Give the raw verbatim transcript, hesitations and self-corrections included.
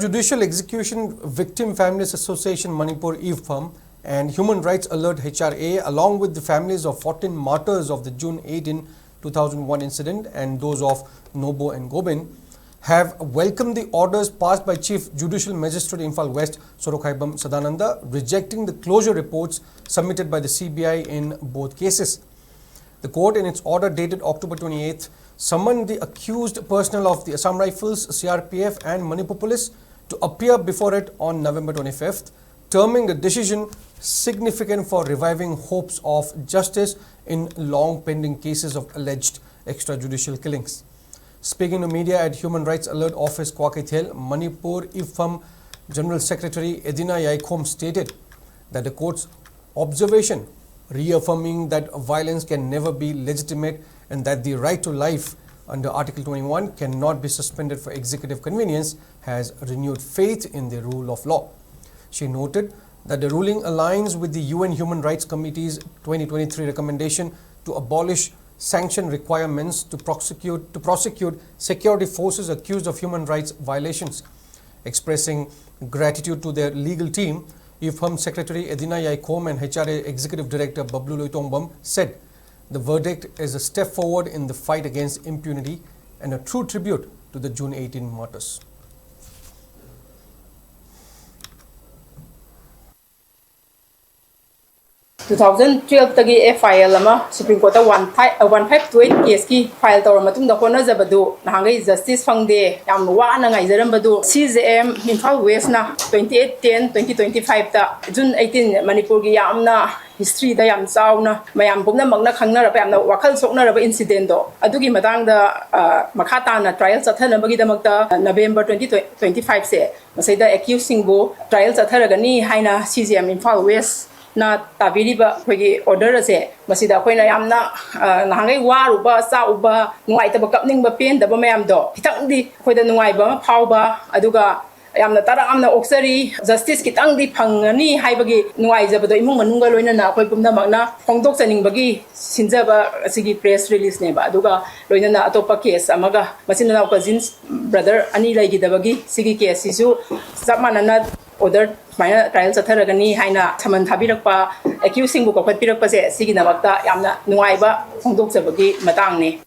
Judicial Execution Victim Families Association Manipur, IFVAM, and Human Rights Alert, H R A, along with the families of fourteen martyrs of the June eighteen, two thousand one incident and those of Nobo and Gobin, have welcomed the orders passed by Chief Judicial Magistrate Imphal West, Sorokhaibam Sadananda, rejecting the closure reports submitted by the C B I in both cases. The court, in its order dated October twenty-eighth, summoned the accused personnel of the Assam Rifles, C R P F, and Manipur Police to appear before it on November twenty-fifth, terming the decision significant for reviving hopes of justice in long pending cases of alleged extrajudicial killings. Speaking to media at Human Rights Alert Office, Kwakeithel, Manipur, IFVAM General Secretary Edina Yaikhom stated that the court's observation, reaffirming that violence can never be legitimate and that the right to life under Article twenty-one cannot be suspended for executive convenience, has renewed faith in the rule of law. She noted that the ruling aligns with the U N Human Rights Committee's twenty twenty-three recommendation to abolish sanction requirements to prosecute, to prosecute security forces accused of human rights violations. Expressing gratitude to their legal team, IFVAM Secretary Edina Yaikhom and H R A Executive Director Bablu Loitongbam said the verdict is a step forward in the fight against impunity and a true tribute to the June eighteen martyrs. Two thousand twelve ꯇꯒꯤ F I L ꯑꯃ Supreme Court ꯇ one five, one five two eight case ꯀꯤ file ꯇꯧꯔ ꯃꯇꯨꯡꯗ ꯍꯣꯠꯅꯖꯕꯗꯨ ꯅꯍꯥꯟꯈꯩ justice ꯐꯪꯗꯦ, ꯌꯥꯝ ꯋꯥꯅ ꯉꯥꯏꯖꯔꯝꯕꯗꯨ C J M Imphal West ꯅ twenty eight ten twenty twenty five ꯇ, June eighteen, ꯃꯅꯤꯄꯨꯔꯒꯤ ꯌꯥꯝꯅ history ꯗ ꯌꯥꯝ ꯆꯥꯎꯅ ꯃꯌꯥꯝ ꯄꯨꯝꯅꯃꯛꯅ ꯈꯪꯅꯔꯕ, ꯌꯥꯝꯅ ꯋꯥꯈꯜ ꯁꯣꯛꯅꯔꯕ incident ꯗꯣ, ꯑꯗꯨꯒꯤ ꯃꯇꯥꯡꯗ, ꯑ, ꯃꯈꯥ ꯇꯥꯅ trial ꯆꯠꯊꯅꯕꯒꯤꯗꯃꯛꯇ November twenty twenty five ꯁꯦ ꯃꯁꯤꯗ accused ꯁꯤꯡꯕꯨ trial ꯆꯠꯊꯔꯒꯅꯤ ꯍꯥꯏꯅ C J M Imphal West ꯅ ꯇꯥꯕꯤꯔꯤꯕ ꯑꯩꯈꯣꯏꯒꯤ order ꯑꯁꯦ, ꯃꯁꯤꯗ ꯑꯩꯈꯣꯏꯅ ꯌꯥꯝꯅ, ꯑ, ꯅꯍꯥꯟꯈꯩ ꯋꯥꯔꯨꯕ, ꯆꯥꯛꯎꯕ, ꯅꯨꯡꯉꯥꯏꯇꯕ, ꯀꯞꯅꯤꯡꯕ, ꯄꯦꯟꯗꯕ ꯃꯌꯥꯝꯗꯣ ꯈꯤꯇꯪꯗꯤ ꯑꯩꯈꯣꯏꯗ ꯅꯨꯡꯉꯥꯏꯕ ꯑꯃ ꯐꯥꯎꯕ, ꯑꯗꯨꯒ ꯌꯥꯝꯅ ꯇꯔꯥꯝꯅ ꯑꯣꯛꯆꯔꯤ꯫ Justice ꯈꯤꯇꯪꯗꯤ ꯐꯪꯒꯅꯤ ꯍꯥꯏꯕꯒꯤ ꯅꯨꯡꯉꯥꯏꯖꯕꯗꯣ ꯏꯃꯨꯡ ꯃꯅꯨꯡꯒ ꯂꯣꯏꯅꯅ ꯑꯩꯈꯣꯏ ꯄꯨꯝꯅꯃꯛꯅ ꯐꯣꯡꯗꯣꯛꯆꯅꯤꯡꯕꯒꯤ ꯁꯤꯟꯖꯕ ꯑꯁꯤꯒꯤ press release ꯅꯦꯕ꯫ ꯑꯗꯨꯒ ꯂꯣꯏꯅꯅ ꯑꯇꯣꯞꯄ case ꯑꯃꯒ, ꯃꯆꯤꯟ ꯃꯅꯥꯎ cousins brother ꯑꯅꯤ ꯂꯩꯈꯤꯗꯕꯒꯤ ꯁꯤꯒꯤ case ꯁꯤꯁꯨ ꯆꯞ ꯃꯥꯟꯅꯅ order ꯁꯨꯃꯥꯏꯅ trial ꯆꯠꯊꯔꯒꯅꯤ ꯍꯥꯏꯅ summon ꯊꯥꯕꯤꯔꯛꯄ, accused ꯁꯤꯡꯕꯨ ꯀꯧꯈꯠꯄꯤꯔꯛꯄꯁꯦ, ꯁꯤꯒꯤꯗꯃꯛꯇ ꯌꯥꯝꯅ ꯅꯨꯡꯉꯥꯏꯕ ꯐꯣꯡꯗꯣꯛꯆꯕꯒꯤ ꯃꯇꯥꯡꯅꯤ꯫